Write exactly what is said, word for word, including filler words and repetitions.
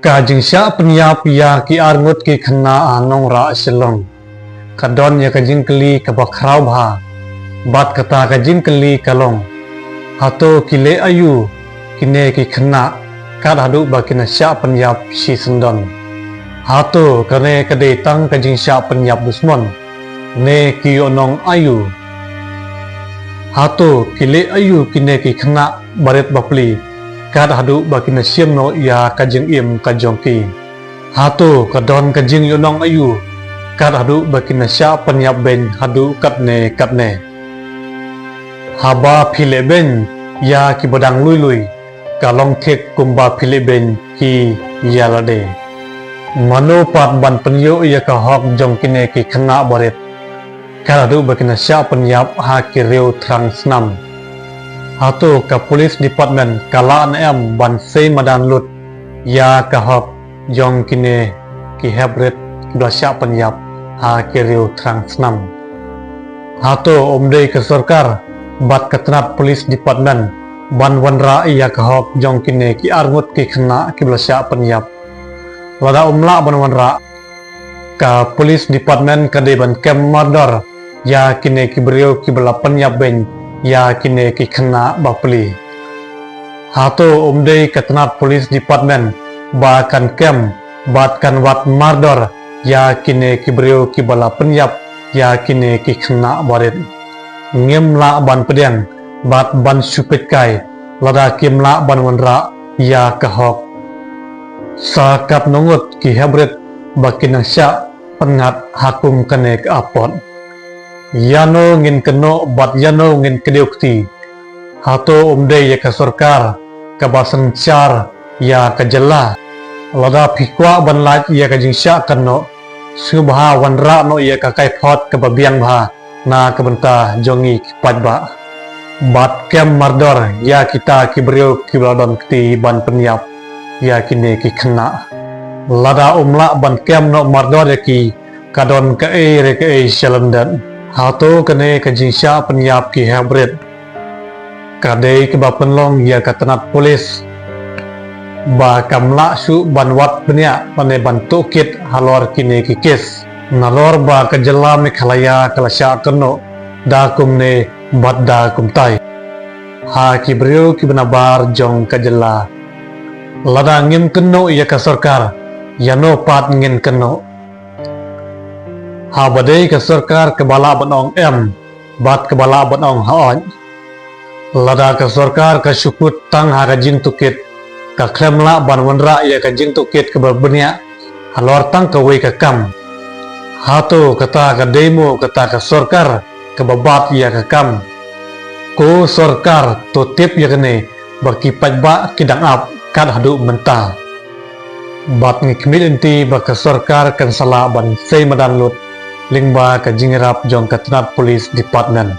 Ka jingshah pynïap ïa ki arngut ki khynnah ha Nongrah Shillong ka don ïa ka jingkylli kaba khraw bha. Bad kata ka jingkylli ka long, hato ki leh aïu kine ki khynnah kat haduh ba kin da shah pynïap shisyndon? Hato kane ka dei tang ka jingshah pynïap dusmon, ne ki ïohnong aïu? Hato ki leh aïu kine ki khynnah barit bapli kat haduh ba kin da shim noh ïa ka jingim ka jong ki? Hato ka don ka jingïohnong aïu kat haduh ba kin da shah pynïap beiñ haduh katne katne? Haba phi leh beiñ ïa kiba dang lui lui, ka long thik kumba phi leh beiñ ki ïa lade. Mano pat ban pynïoh ïa ka hok jong kine ki khynnah barit kat haduh ba kin da shah pynïap ha ki riew thrang snam? Hato ka police department ka lah ne em ban sei madan lut ïa ka hok jong kine ki heprit kiba la shah pynïap ha ki riew thrang snam? Hato ym dei ka sorkar bad ka tnat police department ban wanrah ïa ka hok jong kine ki arngut ki khynnah kiba la shah pynïap? Lada ym lah ban wanrah, ka police department ka dei ban kem mardor ïa kine ki briew kiba la pynïap beiñ ïa kine ki khynnah bapli. Hato ym dei ka tnat police department ba kan kem bad kan wad mardor ïa kine ki briew kiba la pynïap ïa kine ki khynnah barit? Ngim lah ban pdiang bad ban shu peitkai lada kim lah ban wanrah ïa ka hok. Sa katno ngut ki heprit ba kin nang shah pynngat ha kum kane ka apot? Ïano ngin kynnoh bad ïano ngin kdew kti? Hato ym dei ïa ka sorkar kaba synshar ïa ka jylla? Lada phi kwah ban lait ïa ka jingshah kynnoh, sngewbha wanrah noh ïa ka kaiphod kaba biang bha na ka bynta jong ngi ki paidbah. Bad kem mardor ïa kita ki briew kiba la don kti ban pynïap ïa kine ki khynnah. Lada ym lah ban kem noh mardor ïa ki, ka don kaei re kaei shalyndet. Hato kane ka jingshah pynïap ki heprit ka dei kaba pynlong ïa ka tnat police ba kam lah shuh ban wad bniah lane ban tohkit halor kine ki kes, nalor ba ka jylla Meghalaya ka la shah kynnoh da kumne bad da kumtai ha ki briew kiba nabar jong ka jylla? Lada ngim kynnoh ïa ka sorkar, ïano pat ngin kynnoh? Haba dei ka sorkar kaba lah ban ong em bad kaba lah ban ong hooid. Lada ka sorkar ka shu kut tang ha ka jingtohkit, ka khlem lah ban wanrah ïa ka jingtohkit kaba bniah halor tang kawei ka kam, hato kata ka dei mo kata ka sorkar kaba bat ïa ka kam? Ko sorkar, to tip ïa kane ba ki paidbah ki dang ap kat haduh mynta. Bad ngi khmih lynti ba ka sorkar kan sa lah ban sei madan lut lyngba ka jingïarap jong ka tnat police department.